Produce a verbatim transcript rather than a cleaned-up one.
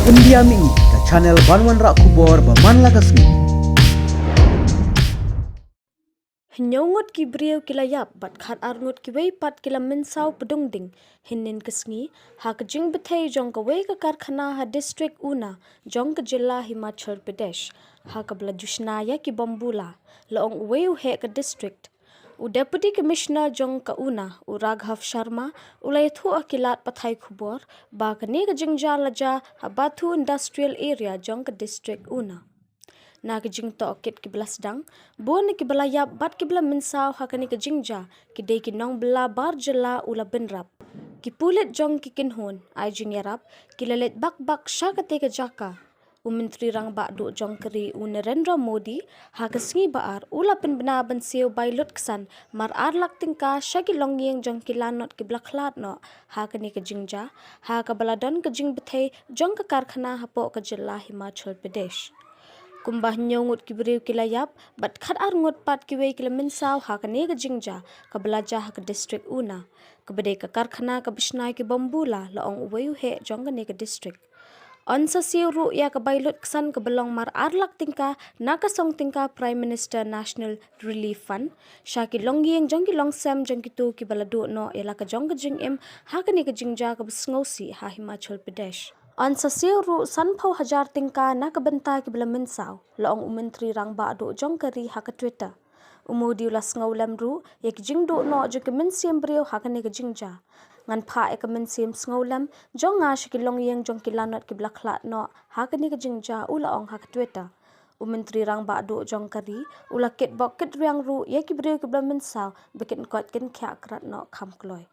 India Mini, ka channel ban wanrah khubor ba man la ka sngi. Hynñiew ngut ki briew ki la ïap bad khat ar ngut kiwei pat ki la mynsaw pdung ding hynnin ka sngi ha ka jingbthei jong kawei ka karkhana ha district Una jong ka jylla Himachal Pradesh, ha kaba la ju shna ïa ki bom bula, la ong uwei u heh ka district. U Deputy Commissioner jong ka Una, u Raghav Sharma, u la ïathuh ha ki lad pathai khubor ba kane ka jingjia la jia ha Bathu Industrial Area jong ka district Una. Na ka jingtohkit kiba la sdang, bun na kiba la ïap bad kiba la mynsaw ha kane ka jingjia ki dei ki nongbylla bar jylla u la bynrap. Ki pulit jong ki kynhun ai jingïarap ki la leit bak bak sha katei ka jaka. U Myntri Rangbah Duh jong ka ri, u Narendra Modi, ha ka sngi Ba-ar u la pynbna ban siew bai lutksan mar ar lak tyngka sha ki longïing jong ki lanot kiba la khlad noh ha kane ka jingjia, ha kaba la don ka jingbthei jong ka karkhana hapoh ka jylla Himachal Pradesh. Kumba hynñiew ngut ki briew ki la ïap bad khat ar ngut pat kiwei ki la mynsaw ha kane ka jingjia kaba la jia ha ka district Una, kaba dei ka karkhana kaba shna ïa ki bom bula, la ong uwei u heh jong kane ka district. Yn sa siew ruh ïa ka bai lutksan kaba long mar ar lak tyngka na ka song tyngka Prime Minister National Relief Fund sha ki longïing jong ki longsem jong kito kiba la duh noh ïa la ka jong ka jingim ha kane ka jingjia kaba sngewsih ha Himachal Pradesh. Yn sa siew ruh sanphew hajar tyngka na ka bynta kiba la mynsaw, la ong u Myntri Rangbah Duh jong ka ri ha ka Twitter. U Modi u la sngewlem ruh ïa ki jingduh noh jong ki mynsiem briew ha kane ka jingjia. Ngan phah ïa ka mynsiem sngewlem jong nga sha ki longïing jong ki lanot kiba la khlad noh ha kane ka jingjia, u la ong ha ka Twitter. U Myntri Rangbah Duh jong ka ri u la kitbok kitrwiang ruh ïa ki briew kiba la mynsaw ba kin koit kin khiah krat noh kham kloi.